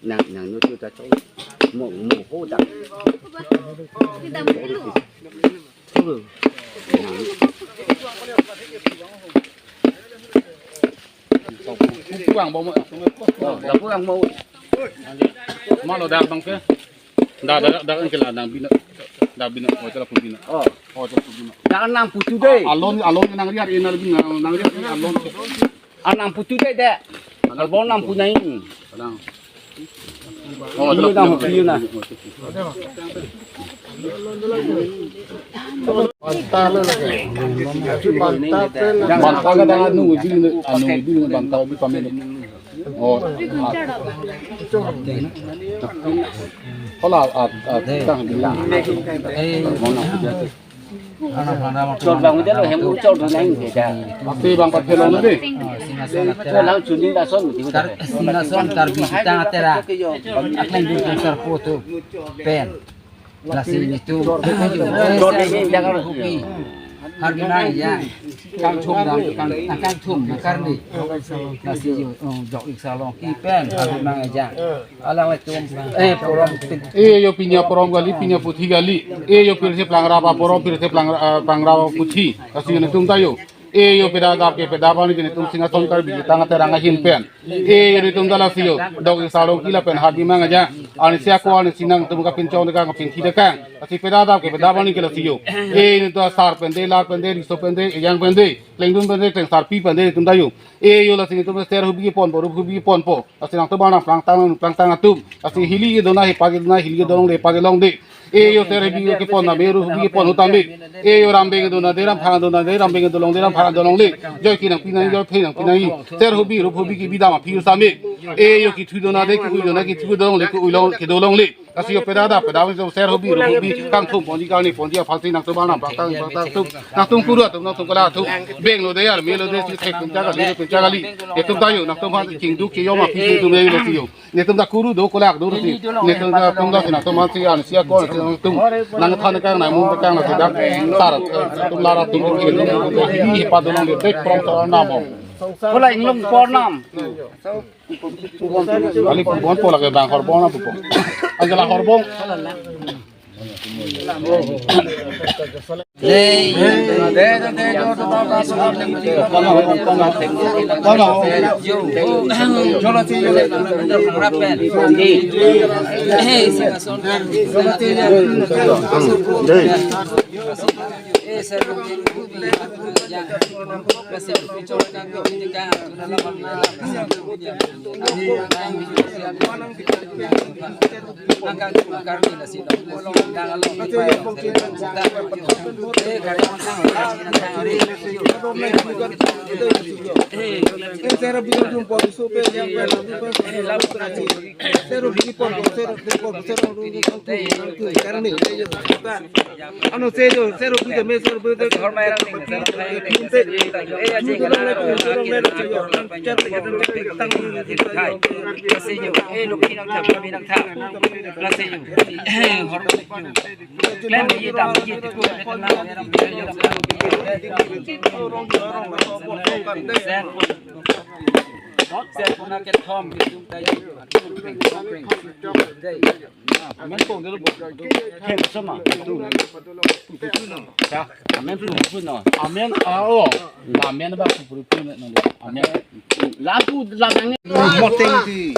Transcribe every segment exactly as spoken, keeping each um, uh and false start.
Nang, nang nutu ta chong. Mo, mo ho ta. Puang bo mo. Oh, da puang mo. Malo dak bang ke. Da, da, da, ke la nang bina. Da bina, oh, tela pu bina. Oh. Oh, tela pu bina. Da nang putu dei. Alon, alon nang riar, nang bina, nang riar, alon. Anang putu dei dei. Albon nang punai. Kadang. Oh, ini nang putu na. Banta ka dang anu di, anu di banta di pamelo. Oh. Hola, at, at, tang di. Chot bang udah lo, hem chot dun nang kita. Pasti bang pat hello na dei. Singhason atera. Chot lang chuning da son. Singhason Karbi kita atera. Akleng dun sar poto. Pen. Lasi netum. Chot ini jangan. Harbi nang ya. Kangthum dam, kang, kangthum, karni. Lasi yo, oh, Dok Ik Sarlongki pen, harbi nang ya. Alang atum, eh, porom. Eh, yo pinya porom kali, pinya puthi kali. Eh, yo pirthe plangrap porom, pirthe plang, eh, plangrap puthi. Lasi netum ta yo. Eh, yo peda dap ke peda bani ke netum Singhason Karbi tang terang ahin pen. Eh, yo netum ta lasi yo. Dok Ik Sarlongki lapen harbi nang ya. Ani siako ani sinang tum kapinchong dekang kapinthi dekang. Lasi peda dap ke peda bani ke lasi yo. Eh, netum sar pen dei, lar pen dei, riso pen dei, ejang pen dei. Klengdun pen dei, klengsarpi pen dei netum ta yo. Eh, yo lasi netum ser hubi ponpo, rup hubi ponpo. Lasi nangtum bang nang plangtang, plangtang atum. Lasi hili kedo na, hepa kedo na, hili kedo longle, hepa kedo longle. Eh, yo ser hubi kepon na me, rup hubi kepon hutam me. Eh, yo rambeng kedo na dei, ramphang kedo na dei, rambeng kedo longle, ramphang kedo longle. Joike nangpi nang, joike nangpi nang. Ser hubi, rup hubi kebi dam aphi usa me. Eh, yo kethu do na dei, kethu do na, kethu do longle, ke-ui long, kedo longle. Lasi yo peda dap, peda bani ser hubi, rup hubi, kangthum ponji, karni ponji aphansi nangtum bang nang plangtang, plangtang atum. Nangtum kuru atum, nangtum kola atum. Beng lo dei, arme lo dei, si thek pin cha kali, pin cha kali. Netum ta yo, nangtum aphan chingduk chiyom aphi si netum dei lasi yo. Netum ta kuru do, kolak do si. Netum ta tum ta si nangtum aphansi an siako nangtum. Nang than kang nang mung kang nang sedak. Sar, tum lara tum tum. Ini hepa do nang de tek prom to nam. Kola inglong pornam. Kali pubon po lake bang horbong na pupo. Angkela horbong. Ano se jo, se ro pute me, se ro pute. Amen pong dulu, Bu. Ken sama tu. Ya, amen pong pun no. Amen, ah, oh. Amen ba puri pun no. Amen. Lapu labang. Moteng di.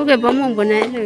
Oke, bom mong bonai lo.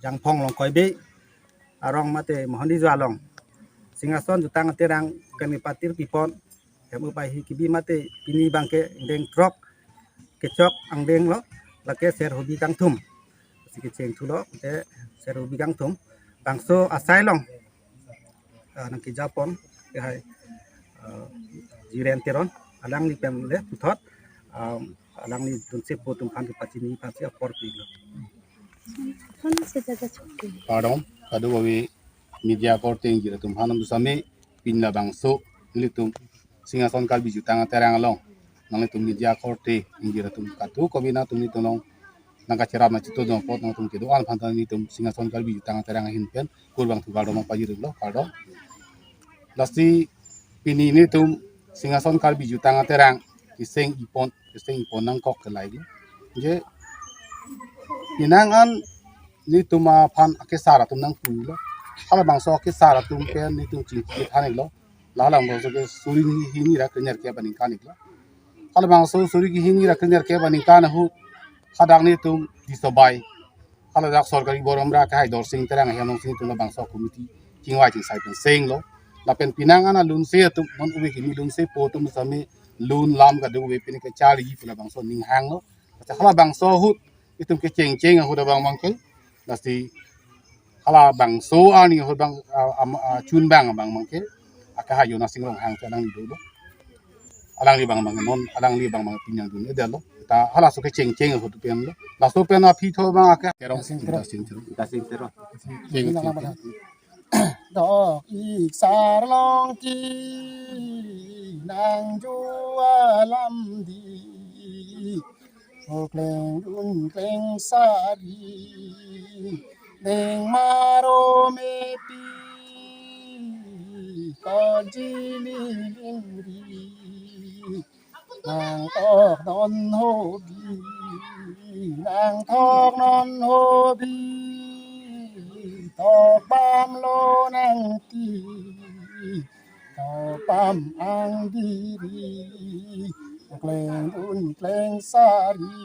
Jangphong Longkoibi arong mate Mohon Rijua along Singhason Jutang Aterang pen kepatir pipon hem upai hi kibi mate pini abangke angdeng throk kechok angdeng lo, lake ser hobi kangthum. Si kecheng thulo te ser hobi kangthum. Bangso asai along, ah, nangkejapon ke hai, ah, Jiren Teron, alangli pen le puthot, ah, alangli dunsepo atum aphan kepachini aphan si apor pilo. Pardon, kadokave media korte ingjir atum aphan nang dusame pini labangso nelitum Singhason Karbi Jutang Aterang along nanglitum media korte ingjir atum kadokave nangtum nelitum along nangkacherap nangchitodun apot nangtum kedo-an aphan ta nelitum Singhason Karbi Jutang Aterang ahin pen kurvangthu kardom pajirlo, kardom. Lasi pini nelitum Singhason Karbi Jutang Aterang keseng ipon, keseng ipon nangkok ke lahai. Je pinang an nelitum aphan akesar atum nangpulo. Halabangso akesar atum pen nelitum chingki thanlo. Halabangso ke suri hini ra krenerkep aningkan iklo. Halabangso suri hini ra krenerkep aningkan ahut hadak nelitum disobai, haladak sorkari borom ra kahai Dorsing Terang ahem along si nelitum labangso committee chingvai chingsai pen senglo. Lapen pinang an alunse atum, non ove kimi lunsepo atum same lun lam kadokave pini kecharli pu labangso aning hanglo. Halabangso ahut itum kechengcheng ahut abang abangke, lasi halabangso arni ahut abang, ah, am-, ah, chun abang abang abangke, akehai Jonas Sing Ronghang ta nangli dolo. Alangli abang abang non, alangli abang abang pini nangdun-edetlo. Ta halaso kechengcheng ahut pen lo. Laso pen aphi tho abang ake. Terong, Sing Terong. Sing Terong. Sing Terong. Sing Terong. Dok ik sar along ke nangjo alam di. Okleng dun kleng sari. Deng maro mepi. Kajili lingri. Nangtok non hobi, nangtok non hobi, tok bam lo nangti, tok bam angdiri, Klengdun klengsari,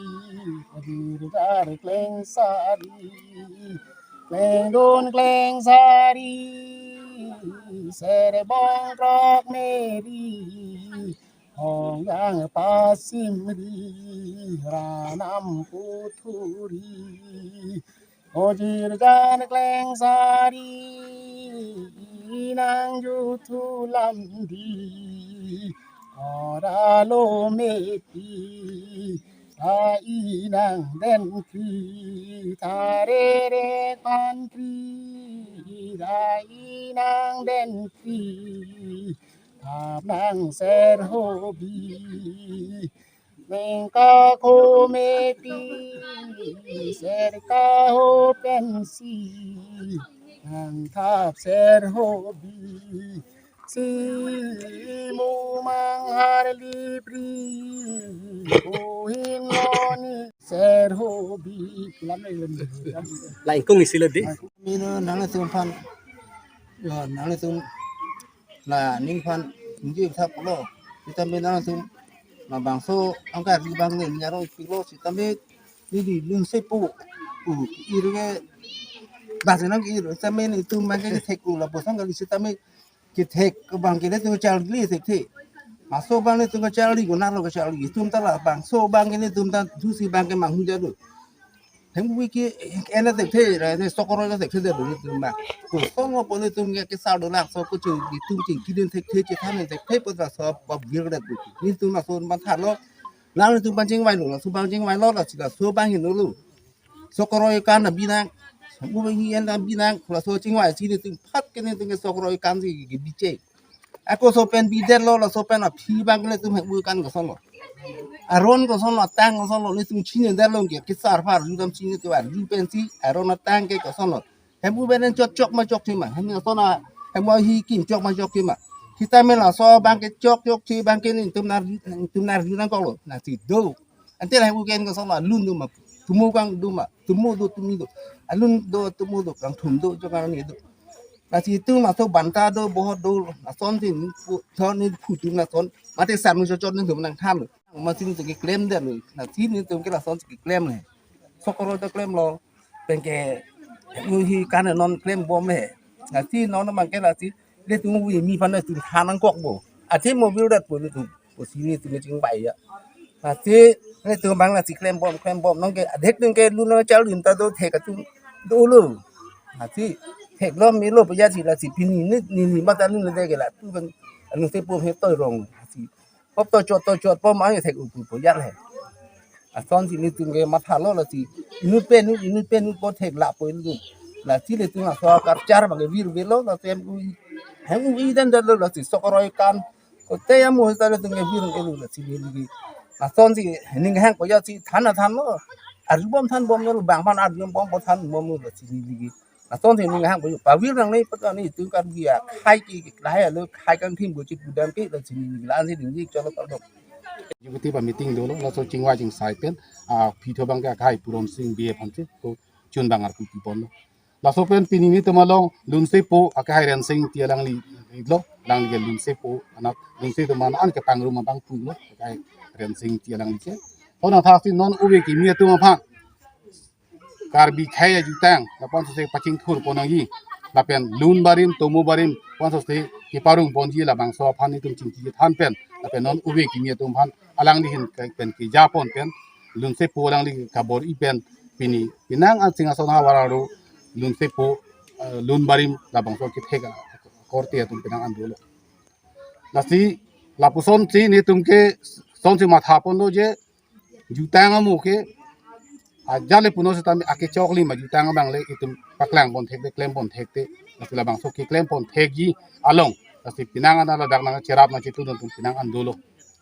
kajirjar klengsari, klengdun klengsari, serbong krok meri, hongjang pasimri, ranam puthuri, kajirjar klengsari, nang juthu lamdi, ora lo mepi, ta inang den kri, ta rere pan kri, ta inang den kri, ta nang ser hobi. Neng ka ko mepi, ser ka ho pensi, nang thap ser hobi. Si mu mang har libri, uhin loni ser hobi. Lam lagi lam. La ingkung isi lo di. Mino nang tum phan. Yo, nang tum la ning phan nji thap lo. Sitame nang tum labangso angka ri bang ne nyaro pilo sitame neli lun sepo. U, ir ke bas nang ir sitame netum bang ke thek u lapuson kali sitame kethek bang ke netum charli thekthe. Maso bang netum charli ko nalo charli tum ta labangso bang ke netum ta dusi bang ke manghun jadu. Hem wi ke ena thekthe ra ne sokoro thekthe de netum bang. Ko song po netum ke sar do lak so ko chu netum ching kidin thekthe chethan thekthe po ta so pap vir de. Netum laso matha lo. Nang netum bang chingvai lo, laso bang chingvai lo, laso bang hin lo. Sokoro kan na binang. Hem wi hi en na binang, laso chingvai si netum phat ke netum ke sokoro kan si ke biche. Ako so pen bidet lo, laso pen aphi bang ke netum hem wi kan koson lo. Aron koson lo, atang koson lo, netum chini det lo ke, ke sar phar, ju dam chini ke bar, ju pensi, aron atang ke koson lo. Hem wi benen chok chok ma chok thima, hem koson a, hem wi hi kim chok ma chok thima. Sitame laso bang ke chok chok thi bang ke netum nar, netum nar ju nang kok lo, na si do. Ante la hem wi ken koson lo, lun duma, tumu kang duma, tumu do, tumi do, alun do, tumu do, kangthum do, chok kangni do. Lasi tum laso banta do, bohot do, lason si pu, thon ni phu tum lason. Mate sar nu chot chot ni tum nang tham. Masi ni tum ke klem det lo. Lasi ni tum ke lason si klem le. Sokoro ta klem lo. Pen ke nu hi kan non klem bom he. Lasi non bang ke lasi. Netum wi mi phan netum than nang kok bo. Athe mo bil dat po netum. Pusi netum chingvai ya. Lasi netum bang lasi klem bom, klem bom. Nong ke adhek nong ke lun nang chal lun ta do thek atum do lo. Lasi thek lo me lo pa ya si lasi pini ni ni ni mata lun le ke la tu kan anu se po he toi rong. Lasi pop to chot to chot po ma thek u pu po ya le. Ason si netum ke matha lo lasi inut pen inut pen inut po thek la po inut. Lasi netum aso kar char bang vir vir lo lasi hem wi hem wi dan dan lo lasi sokoro kan. Kote ya mo ta netum ke vir elu lasi ni ligi. Ason si ning hang ko ya si than than lo. Arju bom than bom lo bang phan arju bom bom than bom lo lasi ni ligi. Ason si ning hang ko pavir nang ni pata ni tu kan dia khai ki khai lo khai kan thim ko chi pudam ke lasi ni ligi lan si ding ji cholo kardom. Executive a meeting dolo, laso chingvai chingsai pen, a, pitho bang ke akhai Puron Sing B A phan si, ko chun bang arpu pi pon lo. Laso pen pini netum along, lun sepo, akhai Rensing Ti alangli, lo, alangli ke lun sepo, anak, lun sepo teman an ke pangrum abang pu lo, akhai Rensing Ti alangli che. Ko na thasi non uve kimi atum aphan. Karbi khei ajutang, lapuson si pachingthur pon nangji. Lapen lun barim, tomo barim, lapuson si kiparung ponji labangso aphan netum chingki than pen. Lapen non uve kimi atum aphan alangli hin ke-, pen keja pon pen. Lun sepo alangli kabor-i pen pini. Penang an Singhason havar arlo lun sepo, eh, lun barim labangso kethek korte atum penang an dolo. Lasi lapuson si netum ke son si matha pon lo je jutang amo ke ajat le puno sitame akechok lima jutang abang le itum paklang pon thekte klem pon thekte. Lasi labangso keklem pon thekji along. Lasi penang an ladak nangcherap nangchetu atum penang an dolo.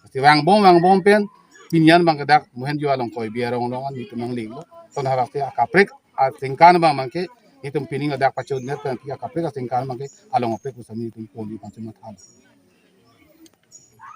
Lasi vangbom vangbom pen pini an bang ke dak Mohenjo along koi biarong along an netum nangleng lo. Ton harak te akaprek asengkan bang bang ke netum pini ladak pachun net pen pi akaprek asengkan bang ke along aprek pusami netum pon di pachun matha.